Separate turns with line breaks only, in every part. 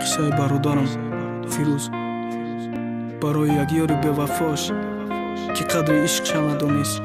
Қиссаи бародарам Фирӯз барои як ёри бевафош, ки қадри ишқша надонист.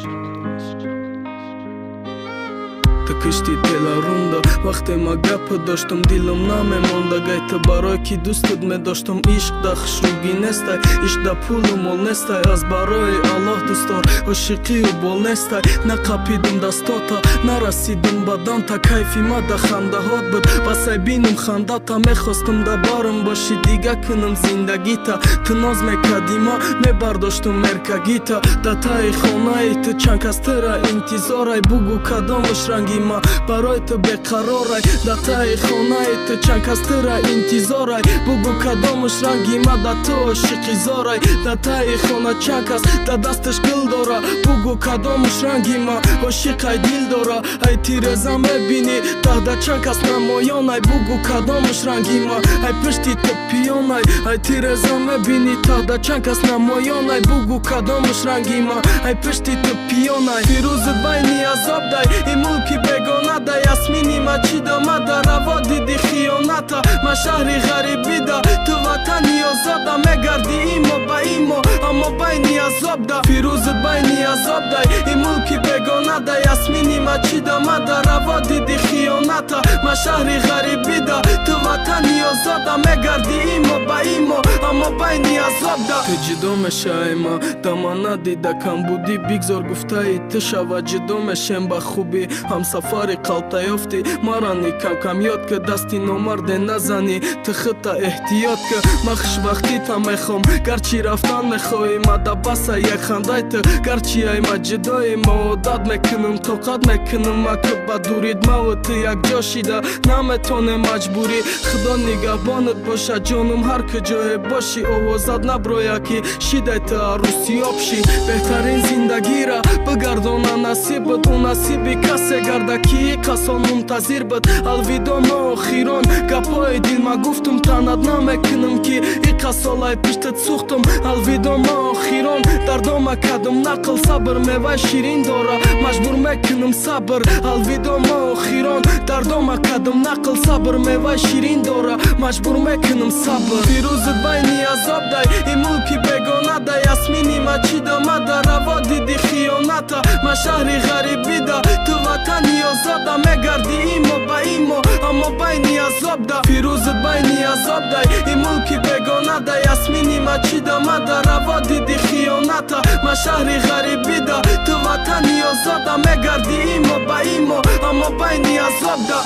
Ту кишти теларунда, вақте ма гапа доштам, дилам намемонда. Гай ту барое ки дӯстат медоштам. Ишқ да хушругӣ нестай, ишқ да пулу мол нестай. Аз барои Аллоҳ дӯстдор ошиқию бол нестай. Нақапидум дастота, нарасидум ба данта. Кайфи ма да хандаҳот буд, басай бинум хандата. Мехостум да барам бошӣ, дига кунам зиндагита. Ту ноз мекардӣ, ма мебардоштум меркагита. Да таи хонаи ту чанд кас тура интизорай. Бугӯ, кадомаш ранги ма барои ту беқарорай? Да таи хонаи ту чанд кас тура интизорай. Бугӯ, кадомаш ранги ма да ту ошиқи зорай? Да таи хона чанд кас да дасташ гул дора. Бугӯ, кадомаш ранги ма ошиқай дил дора? Ай тиреза мебинӣ, таҳда чанд кас намоёнай. Бугӯ, кадомаш ранги ма ай пишти ту пиёнай? Ай тиреза мебинӣ, таҳда чанд кас намоёнай. Бугӯ, кадомаш ранги ма ай пишти ту пиёнай? Фирӯзат байни азоб дай, и мулки бегона да. Ясмини ма чӣ дамада, раво диди хиёната. Ма шаҳри ғарибида, ту ватани озода. Мегардӣ имо ба имо, аммо байни азоб да. Фирӯзат байни азоб дай, и мулки бегона да. Ясмини ма чӣ дамада, раво диди хиёната. Ма шаҳри ғарибида, ту ватани озода. Мегардӣ имо ба имо, аммо байни азоб да. Ту ҷудо мешавӣ, ма дама надида камбудӣ. Бигзор гуфтаи ту шава, ҷудо мешем ба хубӣ. Ҳамсафари қалбта ёфтӣ, марани кам-кам ёд ки. Дасти номарде назанӣ, ту худта эҳтиёт ки. Ма хушбахтита мехоҳам, гарчи рафтан мехоҳӣ. Ма да баса як хандай ту, гарчи ай ма ҷудоӣ. Ма одат мекунам, тоқат мекунам, ма ки ба дурид. Маву ту якҷо шида наметонем маҷбурӣ. Худо нигаҳбонат бошад, ҷонум, ҳар куҷое бошӣ. Овозат наброя, ки шидай ту арӯсиёб шӣ. Беҳтарин зиндагира бигардона насибат, ӯ насиби касе гарда, ки қасон мунтазир буд. Алвидо, ма охирон гапҳои дил ма гуфтум. Танат намекунам, ки иқа солай пиштат сӯхтум. Алвидо, ма охирон дардома кардум нақл. Сабр меваи ширин дора, маҷбур мекунам сабр. Алвидо, ма охирон дардома кардум нақл. Сабр меваи ширин дора, маҷбур мекунам сабр. Фирӯзат байни азоб дай, и мулки бегона да. Ясмини ма чӣ дамада, раво диди хиёната. Ма шаҳри ғарибида, ту ватани озода. Мегардӣ имо ба имо, аммо байни азоб да. Фирӯзат байни азоб дай, и мулки бегона да. Ясмини ма чӣ дамада, раво диди хиёната. Ма шаҳри ғарибида, ту ватани озода. Мегардӣ имо ба имо, аммо байни азоб да.